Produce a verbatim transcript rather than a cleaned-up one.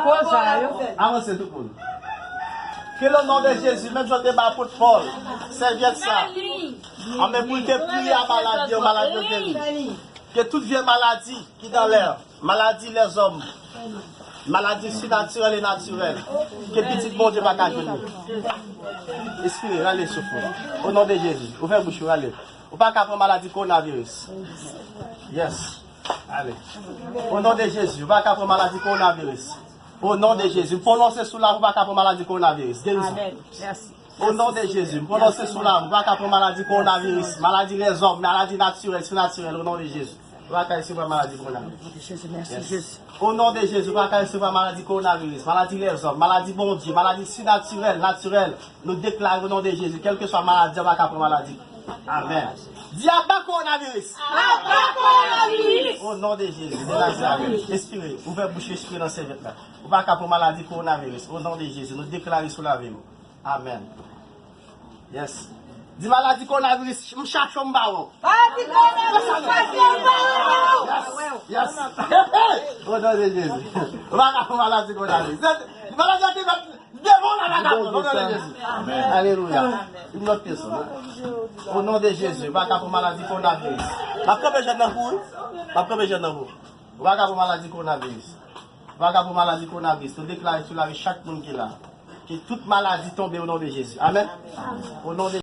Koza yo. Avanse tout moun. Ke le non de Jezi, menm jan te ba apot Pòl, sèvyèt sa. Anmen pou l te priye a maladi yo, maladi yo geri. Ke tout vye maladi ki nan lè, maladi lèzòm, maladi sinatirèl e natirèl, ke pitit Bondye pa ka jwenn li. Espire, rale souf ou. O non de Jezi, ouvè bouch ou, rale. Ou pa ka pran maladi kowonaviris. Yes. Ale. O non de Jezi, ou pa ka pran maladi kowonaviris. O non de Jezi, m pwononse sou la, ou pa ka pran maladi kowonaviris. Gerizon. Amèn. Mèsi. O non de Jezi, m pwononse sou la, ou pa ka pran maladi kowonaviris, maladi lèzòm, maladi natirèl, sinatirèl, o non de Jezi. Ou pa ka resevwa maladi kowonaviris. Jezi, mèsi Jezi. O non de Jezi, ou pa ka resevwa maladi kowonaviris, maladi lèzòm, maladi Bondye, maladi sinatirèl, natirèl. Nou deklare o non de Jezi, kèlkeswa maladi, ou pa ka pran maladi. Amèn. Di aba kowonaviris. Aba kowonaviris. O non de Jezi de Nazarèt. Espire, ouvè bouch espire nan sèvyèt la. Ou pa ka pran maladi kowonaviris. O non de Jezi, nou deklare sou lavi nou. Amèn. Yes. Di maladi kowonaviris, m chache w m ba w. Maladi kowonaviris, chache w m ba w. Yes. Yes. O non de Jezi. Ou pa ka pran maladi kowonaviris. Maladi an te fèt devan la vagabon, o non de Jezi. Amèn. Alelouya. Yon lòt pyès. O non de Jezi, ou pa ka pran maladi kowonaviris. M ap kanpe jèn nan pou ou. M ap kanpe jèn nan pou ou. Ou pa ka pran maladi kowonaviris. Ou pa ka pran maladi kowonaviris. Nou deklare sou lavi chak moun ki la. Ke tout maladi tonbe o non de Jezi. Amèn. O non de